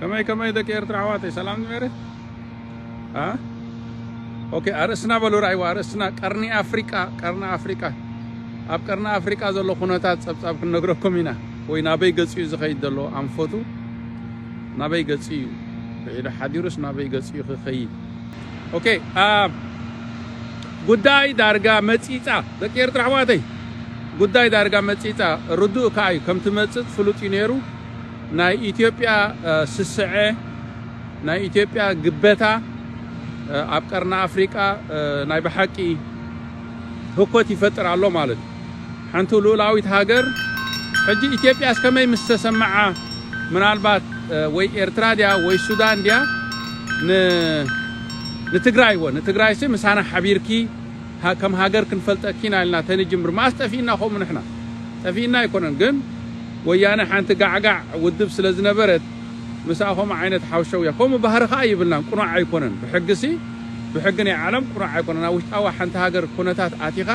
ከመይ ከመይ ደቂ ኤርትራ ኣሕዋተይ፣ ሰላም ነበረ? አ? ኦኬ፣ ኣርእስና በሉ፣ ራእይዋ ኣርእስና ቀርኒ ኣፍሪቃ፣ ቀርኒ ኣፍሪቃ። ኣብ ቀርኒ ኣፍሪቃ ዘሎ ኩነታት ጸብጻብ ክንነግረኩም ኢና። ወይ ናበይ ገጽ እዩ ዝኸይድ ዘሎ ኣንፈቱ? ናበይ ገጽ እዩ? ውዒሉ ሓዲሩስ ናበይ ገጽ እዩ ክኸይድ? ኦኬ፣ አ፣ ጉዳይ ዳርጋ መጺጻ፣ ደቂ ኤርትራ ኣሕዋተይ፣ ጉዳይ ዳርጋ መጺጻ። ርዱእ ከኣ እዩ፣ ከም ትመጽእ ፍሉጥ እዩ ነይሩ። ናይ ኢትዮጵያ፣ እ፣ ስስዐ፣ ናይ ኢትዮጵያ ግበታ፣ እ፣ ኣብ ቀርኒ ኣፍሪቃ፣ እ፣ ናይ ብሓቂ ህኮት ይፈጥር ኣሎ ማለት እዩ። ሓንቲ ልኡላዊት ሃገር፣ ሕጂ ኢትዮጵያስ ከመይ ምስ ተሰምዓ፣ ምናልባት፣ እ፣ ወይ ኤርትራ ድያ ወይ ሱዳን ድያ፣ ን-፣ ንትግራይ እወ፣ ንትግራይሲ ምሳና ሓቢርኪ፣ ሃ-፣ ከም ሃገር ክንፈልጠኪ ኢና ኢልና ተንጅምር። መኣስ ጠፊእና ከምኡ ንሕና? ጠፊእና ኣይኮነን፣ ግን ወያነ ሓንቲ ጋዕጋዕ ውድብ ስለ ዝነበረት፣ ምስኣ ከምኡ ዓይነት ሓውሸውያ፣ ከምኡ ባህሪ ኸኣ ይብልናን፣ ቅኑዕ ኣይኮነን። ብሕግሲ፣ ብሕጊ ናይ ዓለም ቅኑዕ ኣይኮነን። ኣብ ውሽጣዊ ሓንቲ ሃገር ኩነታት ኣቲኻ፣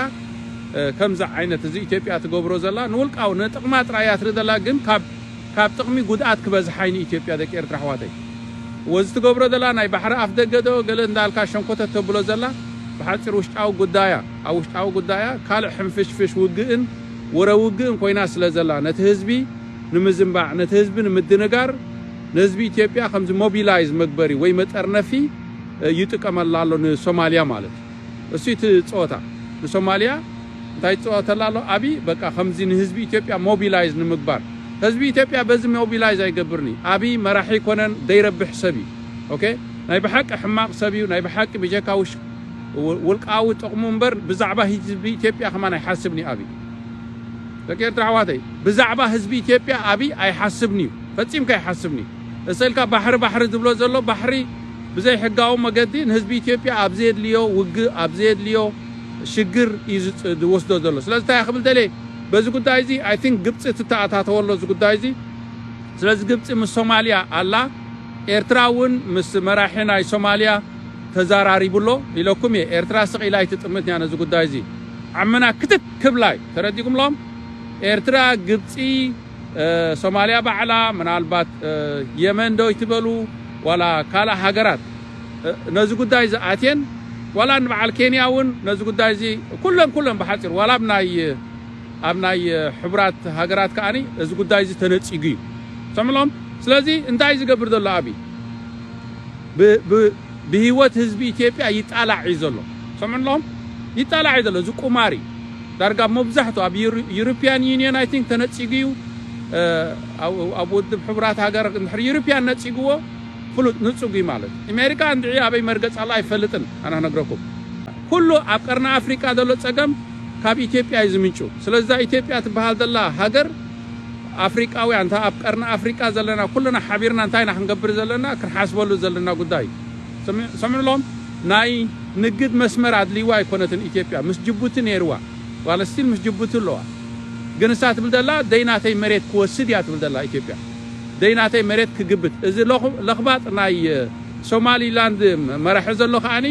እ፣ ከምዚ ዓይነት እዚ ኢትዮጵያ ትገብሮ ዘላ፣ ንውልቃዊ፣ ንጥቕማ ጥራይ እያ ትርኢ ዘላ፣ ግን ካብ፣ ካብ ጥቕሚ ጉድኣት ክበዝሓ እዩ ንኢትዮጵያ፣ ደቂ ኤርትራ ኣሕዋተይ። ወዚ ትገብሮ ዘላ ናይ ባሕሪ ኣፍ ደገ ዶ፣ ገለ እንዳልካ ሸንኮተት ተብሎ ዘላ፣ ብሓጺር ውሽጣዊ ጉዳያ፣ ኣብ ውሽጣዊ ጉዳያ ካልእ ሕንፍሽፍሽ ውግእን ወረ ውግእን ኮይና ስለ ዘላ፣ ነቲ ህዝቢ ንምዝንባዕ፣ ነቲ ህዝቢ ንምድንጋር፣ ንህዝቢ ኢትዮጵያ ከምዚ ሞቢላይዝ መግበሪ ወይ መጠርነፊ፣ እ፣ ይጥቀመላ ኣሎ ንሶማልያ ማለት እዩ። እሱ እቲ ጸወታ። ንሶማልያ እንታይ ይጸወተላ ኣሎ? ኣብይ በቃ ከምዚ ንህዝቢ ኢትዮጵያ ሞቢላይዝ ንምግባር። ህዝቢ ኢትዮጵያ በዚ ሞቢላይዝ ኣይገብርን እዩ። ኣብይ መራሒ ኣይኮነን፣ ዘይረብሕ ሰብ እዩ። ኦኬ? ናይ ብሓቂ ሕማቕ ሰብ እዩ። ናይ ብሓቂ ብጀካ ውሽ-፣ ው-፣ ውልቃዊ ጥቕሙ እምበር ብዛዕባ ህዝቢ ኢትዮጵያ ከማን ኣይሓስብን እዩ ኣብይ። ደቂ ኤርትራ ኣሕዋተይ፣ ብዛዕባ ህዝቢ ኢትዮጵያ ኣብይ ኣይሓስብን እዩ። ፈጺምካ ኣይሓስብን እዩ። እሰ ኢልካ ባሕሪ፣ ባሕሪ ዝብሎ ዘሎ፣ ባሕሪ ብዘይ ሕጋዊ መገዲ ንህዝቢ ኢትዮጵያ ኣብ ዘየድልዮ ውግእ፣ ኣብ ዘየድልዮ ሽግር እዩ ዝጽ-፣ ዝወስዶ ዘሎ። ስለዚ እንታይ ክብል ደልየ፣ በዚ ጉዳይ እዚ፣ I think ግብጺ ትተኣታተወ ኣሎ እዚ ጉዳይ እዚ። ስለዚ ግብጺ ምስ ሶማልያ ኣላ፣ ኤርትራ እውን ምስ መራሒ ናይ ሶማልያ ተዛራሪቡ ኣሎ ኢለኩም እየ። ኤርትራ ስቕ ኢላ ኣይትጥምትን እያ ነዚ ጉዳይ እዚ። ዓምና ክትክ ክብላ እዩ። ተረዲእኩም ኣለኹም? ኤርትራ፣ ግብጺ፣ እ፣ ሶማልያ ባዕላ፣ ምናልባት፣ እ፣ የመን ዶ ይትበሉ፣ ዋላ ካልእ ሃገራት፣ እ፣ ነዚ ጉዳይ እዚ ኣትየን፣ ዋላ ንበዓል ኬንያ እውን ነዚ ጉዳይ እዚ፣ ኩለን፣ ኩለን ብሓጺር፣ ዋላ ኣብ ናይ፣ ኣብ ናይ፣ እ፣ ሕቡራት ሃገራት ከኣኒ እዚ ጉዳይ እዚ ተነጺጉ እዩ። ሰምዕሎም? ስለዚ እንታይ እዩ ዝገብር ዘሎ ኣብይ? ብ-፣ ብ-፣ ብህይወት ህዝቢ ኢትዮጵያ ይጣላዕ እዩ ዘሎ። ሰምዕሎም? ይጣላዕ እዩ ዘሎ። እዚ ቁማር እዩ። ዳርጋ መብዛሕትኡ ኣብ ዩሮ-፣ ዩሮፒያን ዩኒየን፣ I think፣ ተነጺጉ እዩ። እ፣ ኣብ፣ ኣብ ውድብ ሕቡራት ሃገር እንድሕር ዩሮፒያን ነጺግዎ፣ ፍሉጥ ንጹግ እዩ ማለት። ኣሜሪካ እንድዒ ኣበይ መርገጽ ኣላ ኣይፈልጥን፣ ኣነ ክነግረኩም። ኩሉ ኣብ ቀርኒ ኣፍሪቃ ዘሎ ጸገም ካብ ኢትዮጵያ እዩ ዝምንጩ። ስለዚ እዛ ኢትዮጵያ ትበሃል ዘላ ሃገር፣ ኣፍሪቃውያን፣ እንታ ኣብ ቀርኒ ኣፍሪቃ ዘለና ኩልና ሓቢርና እንታይ ኢና ክንገብር ዘለና፣ ክንሓስበሉ ዘለና ጉዳይ። ሰሚ-፣ ሰምዕሎም፣ ናይ ንግድ መስመር ኣድልይዋ ኣይኮነትን ኢትዮጵያ። ምስ ጅቡቲ ነይርዋ፣ ዋላ ስቲል ምስ ጅቡቲ ኣለዋ። ግን እሳ ትብል ዘላ፣ ደይ ናተይ መሬት ክወስድ እያ ትብል ዘላ ኢትዮጵያ። ደይ ናተይ መሬት ክግብት። እዚ ለኽ-፣ ለኽባጥ ናይ፣ እ፣ ሶማሊላንድ መራሒ ዘሎ ከኣኒ፣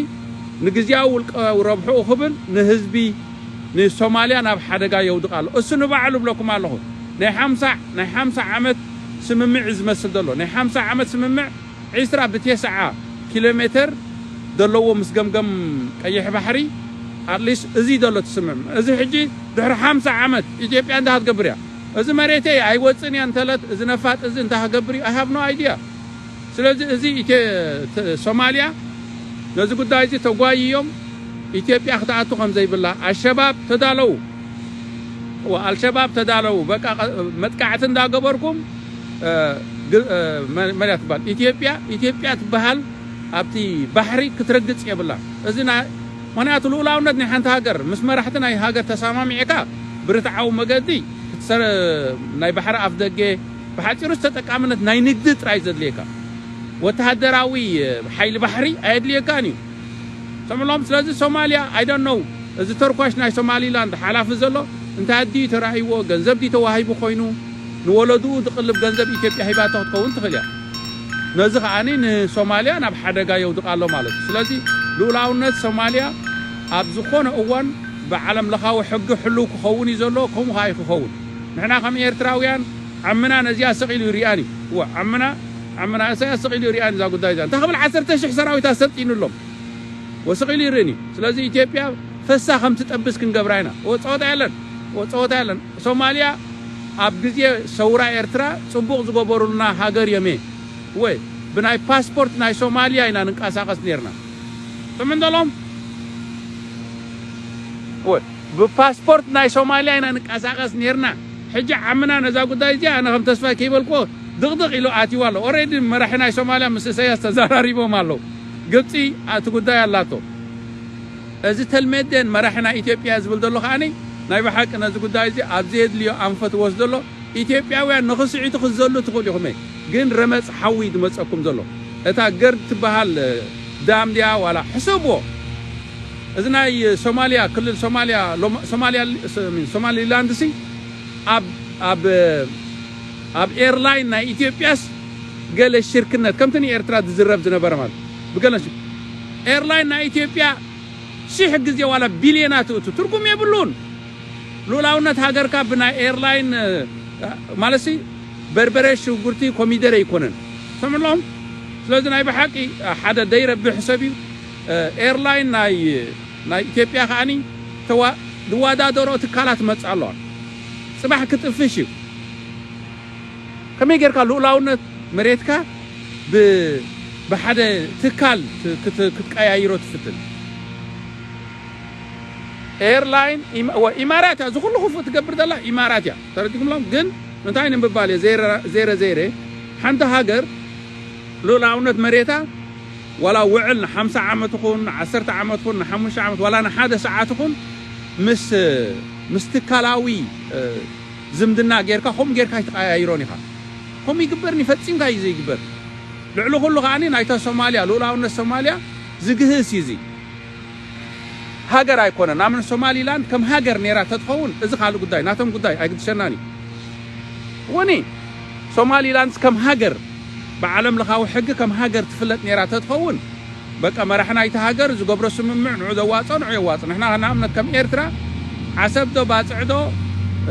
ንግዝያዊ ውልቃዊ ረብሕኡ ክብል ንህዝቢ ንሶማልያ ናብ ሓደጋ የውድቕ ኣሎ። እሱ ንባዕሉ እብለኩም ኣለኹ። ናይ ሓምሳ፣ ናይ ሓምሳ ዓመት ስምምዕ እዩ ዝመስል ዘሎ። ናይ ሓምሳ ዓመት ስምምዕ፣ ዒስራ ብቴስዓ ኪሎ ሜተር ዘለዎ ምስ ገምገም ቀይሕ ባሕሪ፣ ኣትሊስት እዚ ዘሎ ትስምም። እዚ ሕጂ ድሕሪ ሓምሳ ዓመት ኢትዮጵያ እንታይ ክትገብር እያ? እዚ መሬተይ ኣይወጽእን እያ እንተለት፣ እዚ ነፋጥ እዚ እንታይ ክገብር እዩ? I have no idea። ስለዚ እዚ ኢትዮ-፣ ተ-፣ ሶማልያ ነዚ ጉዳይ እዚ ተጓይዮም ኢትዮጵያ ክትኣቱ ከም ዘይብላ፣ ኣልሸባብ ተዳለዉ፣ እወ፣ ኣልሸባብ ተዳለዉ፣ በቃ፣ ቀ-፣ መጥቃዕቲ እንዳገበርኩም፣ እ፣ ግ-፣ እ፣ መ-፣ መን እያ ትበሃል? ኢትዮጵያ፣ ኢትዮጵያ ትበሃል ኣብቲ ባሕሪ ክትረግጽ የብላን። እዚ ናይ፣ ምኽንያቱ ልኡላውነት ናይ ሓንቲ ሃገር፣ ምስ መራሕቲ ናይ ሃገር ተሰማሚዕካ ብርትዓዊ መገዲ ክትሰረ-፣ ናይ ባሕሪ ኣፍ ደገ፣ ብሓጺሩ ተጠቃምነት ናይ ንግዲ ጥራይ ዘድልየካ። ወተሃደራዊ፣ እ፣ ሓይሊ ባሕሪ ኣየድልየካን እዩ። ሰምዕሎም። ስለዚ ሶማልያ፣ I don't know፣ እዚ ተርኳሽ ናይ ሶማሊላንድ ሓላፊ ዘሎ እንታይ ኣዲኡ ተራእይዎ፣ ገንዘብ ድዩ ተዋሂቡ ኮይኑ፣ ንወለድኡ ዝቕልብ ገንዘብ ኢትዮጵያ ሂባቶ ክትከውን ትኽእል እያ። ነዚ ከኣኒ ንሶማልያ ናብ ሓደጋ የውድቓ ኣሎ ማለት እዩ። ስለዚ ልኡላውነት ሶማልያ ኣብ ዝኾነ እዋን ብዓለም ለኻዊ ሕጊ ሕሉው ክኸውን እዩ ዘሎ፣ ከምኡ ከኣ እዩ ክኸውን። ንሕና ከም ኤርትራውያን ዓምና ነዚኣ ስቕ ኢሉ ይሪኣን እዩ። እወ፣ ዓምና ዓምና እሳያስ ስቕ ኢሉ ይሪኣን እዛ ጉዳይ እዛ። እንታይ ክብል ዓሰርተ ሽሕ ሰራዊት ኣሰልጢኑሎም። ወስቕ ኢሉ ይርእን እዩ። ስለዚ ኢትዮጵያ ፈሳ ከም ትጠብስ ክንገብራ ኢና። ወ-፣ ጸወታ የለን። ወ-፣ ጸወታ የለን። ሶማልያ ኣብ ግዜ ሰውራ ኤርትራ ጽቡቕ ዝገበሩልና ሃገር እዮም። ወይ ብናይ ፓስፖርት ናይ ሶማልያ ኢና ንንቀሳቐስ ነርና። ትምንደሎም? ወይ ብፓስፖርት ናይ ሶማልያ ኢና ንቀሳቐስ ነርና። ሕጂ ዓምና ነዛ ጉዳይ እዚኣ ኣነ ከም ተስፋ ከይበልክዎ ድቕድቕ ኢሉ ኣትይዋ ኣሎ። ኦሬዲ መራሒ ናይ ሶማልያ ምስ እሰያስ ተዘራሪቦም ኣለዉ። ግብፂ ኣቲ ጉዳይ ኣላቶ። እዚ ተልሜዴን መራሒ ናይ ኢትዮጵያ ዝብል ዘሎ ከዓኒ ናይ ብሓቂ ነዚ ጉዳይ እዚ ኣብ ዘየድልዮ ኣንፈት ወስዶ ኣሎ። ኢትዮጵያውያን ንኽስዒቱ ክትዘሉ ትኽእሉ ኢኹም። ግን ረመፅ ሓዊ ዝመፀኩም ዘሎ እታ ገርድ ትበሃል ዳም ድያ ዋላ ሕሰብዎ። እዚ ናይ ሶማልያ ክልል ሶማልያ ሎማ-፣ ሶማልያ ሶማሊላንድ ሲ ኣብ ኣብ ኣብ ኤርላይን ናይ ኢትዮጵያስ ገለ ሽርክነት ከምቲ ንኤርትራ ዝዝረብ ዝነበረ ማለት ብገለ ሽ-፣ ኤርላይን ናይ ኢትዮጵያ ሽሕ ግዜ ዋላ ቢልዮናት እቱ ትርጉም የብሉን። ልኡላውነት ሃገርካ ብናይ ኤርላይን ማለትሲ በርበረ ሽጉርቲ ኮሚደረ ኣይኮነን። ሰምዕሎም። ስለዚ ናይ ብሓቂ ሓደ ደይረብሕ ሰብ እዩ። ኤርላይን ናይ ናይ ኢትዮጵያ ከዓኒ ተዋ-፣ ዝወዳደሮ ትካላት መጽእ ኣለዋ። ጽባሕ ክጥፍሽ እዩ። ከመይ ጌርካ ልኡላውነት መሬትካ ብ-፣ ብሓደ ትካል ት-፣ ክት-፣ ክትቀያይሮ ትፍትን? ኤርላይን ኢማ-፣ ወ-፣ ኢማራት እያ። እዚ ኩሉ ክፉእ ትገብር ዘላ ኢማራት እያ። ተረዲእኩምሎም? ግን እንታይ ንምባል እየ? ዘይረ-፣ ዘይረ ዘይረ ሓንቲ ሃገር ልኡላውነት መሬታ ዋላ ውዕል ንሓምሳ ዓመት ይኹን፣ ንዓሰርተ ዓመት ይኹን፣ ንሓሙሽተ ዓመት፣ ዋላ ንሓደ ሰዓት ይኹን፣ ምስ፣ ምስ ትካላዊ፣ እ፣ ዝምድና ጌርካ፣ ከምኡ ጌርካ ኣይትቀያይሮን ኢኻ። ከምኡ ይግበር፣ ንፈጺምካ እዩ ዘይግበር። ልዕሊ ኩሉ ከዓኒ ናይታ ሶማልያ፣ ልኡላውነት ሶማልያ ዝግህስ እዩ እዚ። ሃገር ኣይኮነን። ንኣብነት ሶማሊላንድ ከም ሃገር ነይራ ተትኸውን፣ እዚ ካልእ ጉዳይ፣ ናቶም ጉዳይ ኣይግድሸናን እዩ። ወኒ ሶማሊላንድ ከም ሃገር፣ ብዓለም ለኻዊ ሕጊ ከም ሃገር ትፍለጥ ነይራ ተትኸውን፣ በቃ መራሒ ናይቲ ሃገር ዝገብሮ ስምምዕ ንዑ ዘዋጽኦ ንዑ የዋጽኦ። ንሕና ንኣብነት ከም ኤርትራ ዓሰብ ዶ ባጽዕ ዶ፣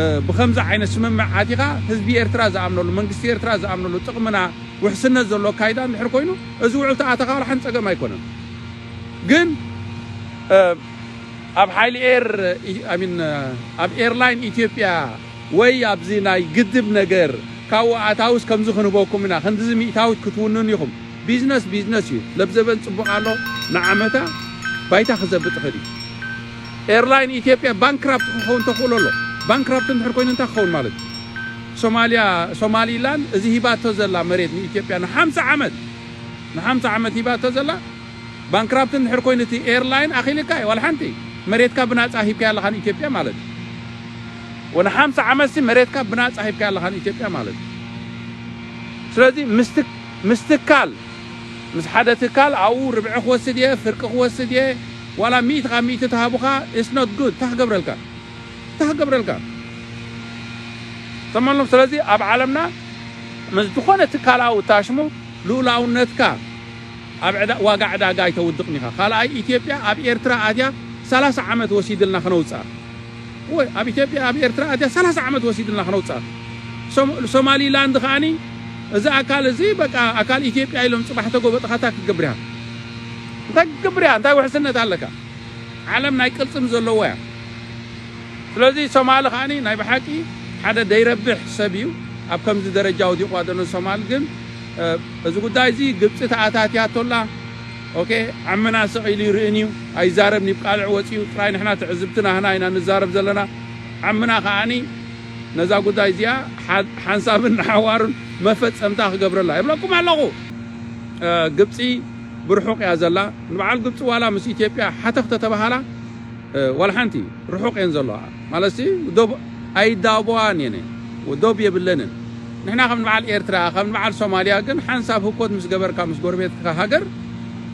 እ፣ ብኸምዚ ዓይነት ስምምዕ ኣቲኻ ህዝቢ ኤርትራ ዝኣምነሉ፣ መንግስቲ ኤርትራ ዝኣምነሉ፣ ጥቕምና ውሕስነት ዘሎ ኣካይዳ እንድሕር ኮይኑ፣ እዚ ውዕል ተኣተኻ ዋላ ሓንቲ ጸገም ኣይኮነን። ግን፣ እ፣ ኣብ ሓይሊ ኤር፣ ኢ-፣ I mean፣ እ፣ ኣብ ኤርላይን ኢትዮጵያ ወይ ኣብዚ ናይ ግድብ ነገር ካብኡ ኣታውስ ከምዚ ክንህበኩም ኢና፣ ክንድዚ ሚእታዊት ክትውንኑ ኢኹም። ቢዝነስ ቢዝነስ እዩ። ለብዘበን ጽቡቕ ኣሎ፣ ንዓመታ ባይታ ክዘብጥ ይኽእል እዩ። ኤርላይን ኢትዮጵያ ባንክራፕት ክኸውን ተኽእሎ ኣሎ። ባንክራፕት እንድሕር ኮይኑ እንታይ ክኸውን ማለት እዩ? ሶማልያ፣ ሶማሊላንድ እዚ ሂባቶ ዘላ መሬት ንኢትዮጵያ ንሓምሳ ዓመት፣ ንሓምሳ ዓመት ሂባቶ ዘላ ባንክራፕት እንድሕር ኮይኑ እቲ ኤርላይን ኣኺልካ እዩ። ዋላ ሓንቲ መሬትካ ብናጻ ሂብካያ ኣለኻ ንኢትዮጵያ ማለት እዩ። ወንሓምሳ ዓመት ሲ መሬትካ ብናጻ ሂብካያ ኣለኻ ንኢትዮጵያ ማለት እዩ። ስለዚ ምስ ትክ-፣ ምስ ትካል፣ ምስ ሓደ ትካል ኣብኡ ርብዒ ክወስድ እየ፣ ፍርቂ ክወስድ እየ፣ ዋላ ሚእቲ ካብ ሚእቲ ተሃቡኻ፣ it's not good። እንታይ ክገብረልካ? እንታይ ክገብረልካ? ተመሎም። ስለዚ ኣብ ዓለምና ምስ ዝኾነ ትካላዊ ታሽሙ ልኡላውነትካ ኣብ ዕዳ-፣ ዋጋ ዕዳጋ ኣይተውድቕን ኢኻ። ካልኣይ፣ ኢትዮጵያ ኣብ ኤርትራ ኣትያ ሰላሳ ዓመት ወሲድልና ክነውፅኣ። ወይ ኣብ ኢትዮጵያ፣ ኣብ ኤርትራ ኣትያ ሰላሳ ዓመት ወሲድልና ክነውፅኣ። ሶም-፣ ሶማሊላንድ ከዓኒ እዚ ኣካል እዚ በቃ ኣካል ኢትዮጵያ ኢሎም ጽባሕ ተጎበጥኻ እንታይ ክትገብር ኢኻ? እንታይ ክትገብር ኢኻ? እንታይ ውሕስነት ኣለካ? ዓለም ናይ ቅልጽም ዘለዋ እያ። ስለዚ ሶማሊ ከዓኒ ናይ ብሓቂ ሓደ ደይረብሕ ሰብ እዩ። ኣብ ከምዚ ደረጃ ወዲቑዋ ዘሎ ሶማል ግን፣ እ፣ እዚ ጉዳይ እዚ ግብጺ ተኣታትያቶ ኣላ። ኦኬ፣ ዓምና ስቕ ኢሉ ይርእን እዩ። ኣይዛረብን እዩ፣ ቃልዕ ወጺኡ ጥራይ ንሕና ትዕዝብቲ ናህና ኢና ንዛረብ ዘለና። ዓምና ከዓኒ ነዛ ጉዳይ እዚኣ ሓ-፣ ሓንሳብን ንሓዋሩን መፈጸምታ ክገብረላ ይብለኩም ኣለኹ። እ፣ ግብጺ ብርሑቕ እያ ዘላ። ንበዓል ግብጺ ዋላ ምስ ኢትዮጵያ ሓተኽ ተተባሃላ፣ እ፣ ዋላ ሓንቲ ርሑቕ እየን ዘለዋ። ማለትሲ ዶብ ኣይዳቦዋን እየን፣ ዶብ የብለንን። ንሕና ከም ንበዓል ኤርትራ፣ ከም ንበዓል ሶማልያ ግን ሓንሳብ ህኮት ምስ ገበርካ ምስ ጎረቤትካ ሃገር፣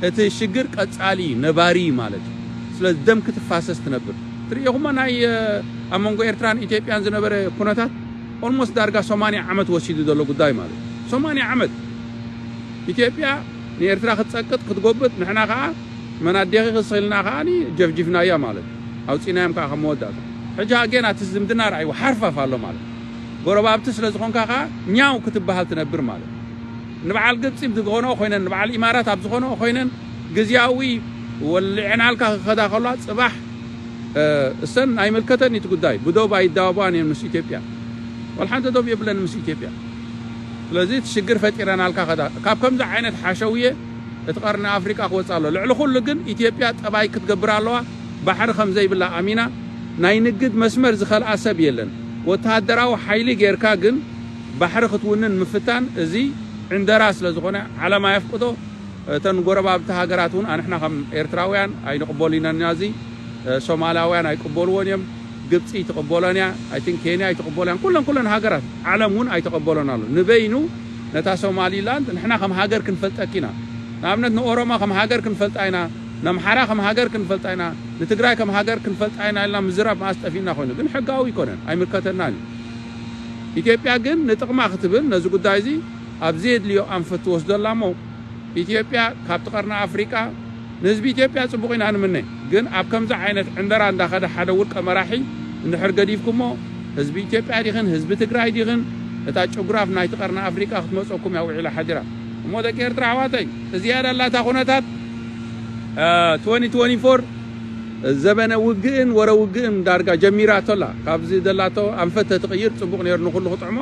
እቲ ሽግር ቀጻሊ ነባሪ ማለት እዩ። ስለዚ ደም ክትፋሰስ ትነብር። ትርእኹሞ ናይ፣ እ፣ ኣብ መንጎ ኤርትራን ኢትዮጵያን ዝነበረ ኩነታት ኦልሞስት ዳርጋ ሰማንያ ዓመት ወሲዱ ዘሎ ጉዳይ ማለት እዩ። ሰማንያ ዓመት ኢትዮጵያ ንኤርትራ ክትጸቅጥ ክትጎብጥ፣ ንሕና ከኣ መናዴኺ ክስልና ከኣ ጀፍጅፍናያ ማለት እዩ። ኣውጺናዮም ከኣ ከም መወዳእታ። ሕጂ ኣጌን ኣቲ ዝምድና ርኣይዎ ሓርፋፍ ኣሎ ማለት እዩ። ጎረባብቲ ስለ ዝኾንካ ከኣ ኛው ክትበሃል ትነብር ማለት እዩ። ንበዓል ግብፂ ኣብ ዝኾነኦ ኮይነን፣ ንበዓል ኢማራት ኣብ ዝኾነኦ ኮይነን፣ ግዝያዊ ወሊዐናልካ ክኸዳ ከለዋ፣ ፅባሕ፣ እ፣ እሰን ኣይምልከተን እዩ እቲ ጉዳይ። ብዶብ ኣይዳወባን እየን ምስ ኢትዮጵያ። ወላ ሓንቲ ዶብ የብለን ምስ ኢትዮጵያ። ስለዚ እቲ ሽግር ፈጢረናልካ ከዳ። ካብ ከምዚ ዓይነት ሓሸውየ እቲ ቀርኒ ኣፍሪቃ ክወፅእ ኣሎ። ልዕሊ ኩሉ ግን ኢትዮጵያ ጠባይ ክትገብር ኣለዋ። ባሕሪ ከም ዘይብላ ኣሚና፣ ናይ ንግድ መስመር ዝኸልኣ ሰብ የለን። ወተሃደራዊ ሓይሊ ጌርካ ግን ባሕሪ ክትውንን ምፍታን፣ እዚ ዕንደራ ስለ ዝኾነ፣ ዓለም ኣየፍቅዶ። እተን ጎረባብቲ ሃገራት እውን ኣንሕና ከም ኤርትራውያን ኣይንቕበሉን ኢና እዚ። ሶማላውያን ኣይቅበልዎን እዮም። ግብፂ ትቕበሎን እያ። I think ኬንያ ኣይትቕበሎን። ኩለን፣ ኩለን ሃገራት ዓለም እውን ኣይተቐበሎን ኣሎ። ንበይኑ ነታ ሶማሊላንድ ንሕና ከም ሃገር ክንፈልጠኪ ኢና። ንኣብነት ንኦሮሞ ከም ሃገር ክንፈልጣ ኢና። ነምሓራ ከም ሃገር ክንፈልጣ ኢና። ንትግራይ ከም ሃገር ክንፈልጣ ኢና ኢልና ምዝራብ መኣስ ጠፊእና ኮይኑ። ግን ሕጋዊ ኣይኮነን። ኣይምልከተናን እዩ። ኢትዮጵያ ግን ንጥቕማ ክትብል ነዚ ጉዳይ እዚ ኣብ ዘየድልዮ ኣንፈት ትወስዶ ኣላ እሞ፣ ኢትዮጵያ ካብቲ ቀርኒ ኣፍሪቃ፣ ንህዝቢ ኢትዮጵያ ጽቡቕ ኢና ንምነ። ግን ኣብ ከምዚ ዓይነት ዕንደራ እንዳኸደ ሓደ ውልቀ መራሒ እንድሕር ገዲፍኩሞ፣ ህዝቢ ኢትዮጵያ ዲኽን ህዝቢ ትግራይ ዲኽን፣ እታ ጭጉራፍ ናይቲ ቀርኒ ኣፍሪቃ ክትመጸኩም እያ ውዒላ ሓዲራ። እሞ ደቂ ኤርትራ ኣሕዋተይ፣ እዚኣ ደላ እታ ኩነታት፣ እ፣ ትወንቲ ትወንቲ ፎር ዘበነ ውግእን ወረ ውግእን ዳርጋ ጀሚራቶ ኣላ። ካብዚ ደላቶ ኣንፈት ተትቕይር ጽቡቕ ነይሩ፣ ንኹሉ ክጥዕሞ።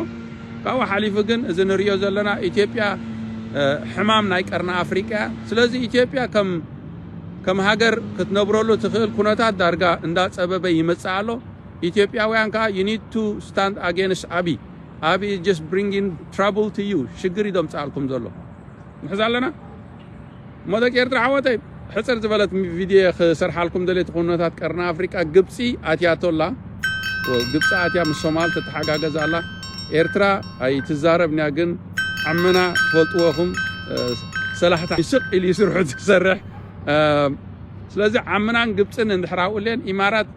ካብኡ ሓሊፉ ግን እዚ ንሪኦ ዘለና ኢትዮጵያ፣ እ፣ ሕማም ናይ ቀርኒ ኣፍሪቃ እያ። ስለዚ ኢትዮጵያ ከም፣ ከም ሃገር ክትነብረሉ ትኽእል ኩነታት ዳርጋ እንዳጸበበ ይመጽእ ኣሎ። ኢትዮጵያውያን ከኣ you need to stand against ኣቢ። ኣቢ is just bringing trouble to you። ሽግር እዩ ዘምጽኣልኩም ዘሎ። ንሕዝ ኣለና። እሞ ደቂ ኤርትራ ኣሕዋተይ፣ ሕጽር ዝበለት ቪድዮ ክሰርሓልኩም ደልየ። እቲ ኩነታት ቀርኒ ኣፍሪቃ፣ ግብጺ ኣትያቶ ኣላ። ግብጺ ኣትያ ምስ ሶማል ትተሓጋገዝ ኣላ። ኤርትራ ኣይትዛረብን እያ፣ ግን ዓምና ትፈልጥዎ ኢኹም፣ እ፣ ሰላሕታ ስቕ ኢሉ ይስርሑ ዝሰርሕ። እ፣ ስለዚ ዓምናን ግብጽን እንድሕር ኣብኡ ኣለን፣ ኢማራት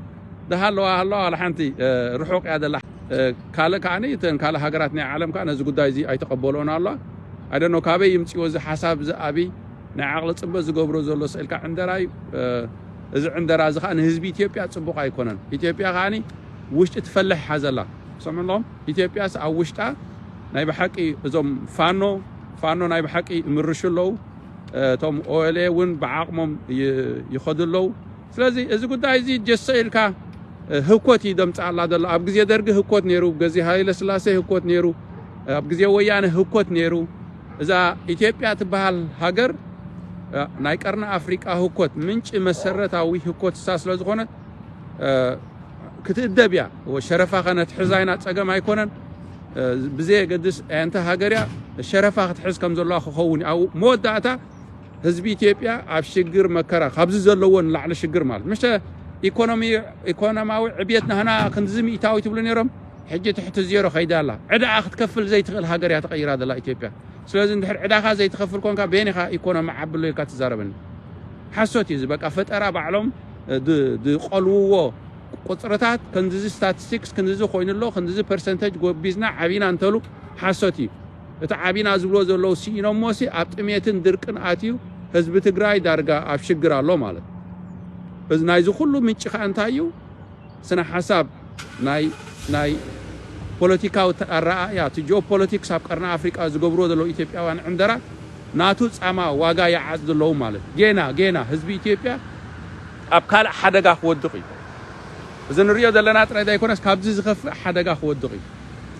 ዝሃለዋ ሃለዋ ዋላ ሓንቲ፣ እ፣ ርሑቕ እያ ዘላ። እ፣ ካልእ ከኣ እተን ካልእ ሃገራት ናይ ዓለም ከኣ ነዚ ጉዳይ እዚ ኣይተቐበልኦን ኣለዋ። I don't know ካበይ ይምጽእዎ እዚ ሓሳብ እዚ፣ ኣቢ ናይ ዓቕሊ ጽበ ዝገብሮ ዘሎ ስእልካ ዕንደራ እዩ። እ፣ እዚ ዕንደራ እዚ ከኣ ንህዝቢ ኢትዮጵያ ጽቡቕ ኣይኮነን። ኢትዮጵያ ከኣ ውሽጢ ትፈልሕ ሓዘላ። ሰምዑ ኣለኹም? ኢትዮጵያስ ኣብ ውሽጣ ናይ ብሓቂ እዞም ፋኖ፣ ፋኖ ናይ ብሓቂ ይምርሹ ኣለዉ። እ፣ እቶም ኦኤልኤ እውን ብዓቕሞም ይ-፣ ይኸዱ ኣለዉ። ስለዚ እዚ ጉዳይ እዚ ጀሶ ኢልካ፣ እ፣ ህኮት እዩ ደምጽኣላ ዘሎ። ኣብ ግዜ ደርጊ ህኮት ነይሩ፣ ኣብ ግዜ ሃይለ ስላሴ ህኮት ነይሩ፣ ኣብ ግዜ ወያነ ህኮት ነይሩ። እዛ ኢትዮጵያ ትበሃል ሃገር፣ እ፣ ናይ ቀርኒ ኣፍሪቃ ህኮት፣ ምንጪ መሰረታዊ ህኮት እሳ ስለ ዝኾነት፣ እ፣ ክትእደብ እያ። ወ-፣ ሸረፋ ከነትሕዛ ኢና፣ ጸገም ኣይኮነን። እ፣ ብዘየገድስ ኣየንተ ሃገር እያ፣ ሸረፋ ክትሕዝ ከም ዘለዋ ክኸውን እዩ። ኣብ መወዳእታ ህዝቢ ኢትዮጵያ ኣብ ሽግር መከራ፣ ካብዚ ዘለዎ ንላዕሊ ሽግር ማለት፣ ምሽ ኢኮኖሚ፣ ኢኮኖማዊ ዕብየት ናህና ክንድዚ ሚእታዊ ትብሉ ነይሮም፣ ሕጂ ትሕቲ ዜሮ ከይዳ ኣላ። ዕዳኣ ክትከፍል ዘይትኽእል ሃገር እያ ተቐይራ ዘላ ኢትዮጵያ። ስለዚ እንድሕር ዕዳኻ ዘይትኸፍል ኮንካ፣ በየን ኢኻ ኢኮኖሚ ዓብሎ ኢልካ ትዛረበኒ? ሓሶት እዩ እዚ። በቃ ፈጠራ ባዕሎም ድ-፣ ድቆልውዎ ቁጽርታት፣ ክንድዚ ስታቲስቲክስ ክንድዚ ኮይኑ ኣሎ፣ ክንድዚ ፐርሰንተጅ ጎቢዝና ዓቢና እንተሉ ሓሶት እዩ። እቲ ዓቢና ዝብሎ ዘለዉ ስኢኖሞሲ ኣብ ጥሜትን ድርቅን ኣትዩ ህዝቢ ትግራይ ዳርጋ ኣብ ሽግር ኣሎ ማለት። እዚ ናይዚ ኩሉ ምንጪ ከኣ እንታይ እዩ? ስነ ሓሳብ ናይ፣ ናይ ፖለቲካዊ ኣረኣእያ፣ እቲ ጂኦፖለቲክስ ኣብ ቀርኒ ኣፍሪቃ ዝገብርዎ ዘለዉ ኢትዮጵያውያን ዕንደራ ናቱ ጻማ ዋጋ ይዓጽዱ ኣለዉ ማለት። ጌና፣ ጌና ህዝቢ ኢትዮጵያ ኣብ ካልእ ሓደጋ ክወድቕ እዩ። እዚ ንሪኦ ዘለና ጥራይ ዘይኮነስ ካብዚ ዝኸፍእ ሓደጋ ክወድቕ እዩ።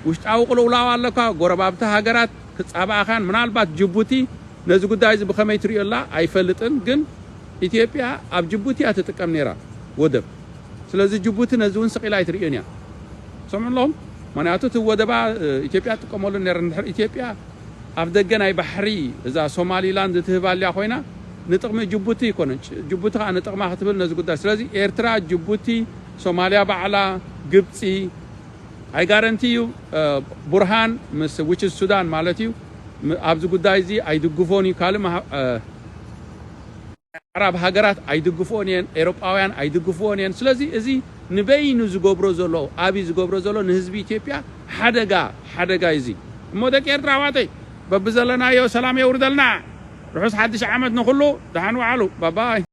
ውሽጣዊ ቅልውላው ኣለካ፣ ጎረባብቲ ሃገራት ክጻባእኻን፣ ምናልባት ጅቡቲ ነዚ ጉዳይ እዚ ብኸመይ ትሪኦ ኣላ ኣይፈልጥን፣ ግን ኢትዮጵያ ኣብ ጅቡቲ እያ ትጥቀም ነይራ ወደብ። ስለዚ ጅቡቲ ነዚ እውን ስቕ ኢላ ኣይትርእዮን እያ። ሰምዑ ኣለኹም? ምኽንያቱ እቲ ወደባ፣ እ፣ ኢትዮጵያ ትጥቀመሉ ነይራ። እንድሕር ኢትዮጵያ ኣብ ደገ ናይ ባሕሪ እዛ ሶማሊላንድ ትህብ ኣልያ ኮይና ንጥቕሚ ጅቡቲ ኣይኮነን። ጅ-፣ ጅቡቲ ከኣ ንጥቕማ ክትብል ነዚ ጉዳይ። ስለዚ ኤርትራ፣ ጅቡቲ፣ ሶማልያ ባዕላ፣ ግብጺ፣ I guarantee you፣ እ፣ ቡርሃን ምስ፣ which is ሱዳን ማለት እዩ፣ ም-፣ ኣብዚ ጉዳይ እዚ ኣይድግፎን እዩ። ካልእ መሃ-፣ እ፣ ኣዕራብ ሃገራት ኣይድግፍኦን እየን፣ ኤውሮጳውያን ኣይድግፍኦን እየን። ስለዚ እዚ ንበይኑ ዝገብሮ ዘሎ፣ ኣብይ ዝገብሮ ዘሎ ንህዝቢ ኢትዮጵያ ሓደጋ፣ ሓደጋ እዩ እዚ። እሞ ደቂ ኤርትራ ኣሕዋተይ፣ በብዘለናዮ ሰላም የውርደልና። ርሑስ ሓድሽ ዓመት ንኹሉ። ደሓን ወዓሉ። ባባይ።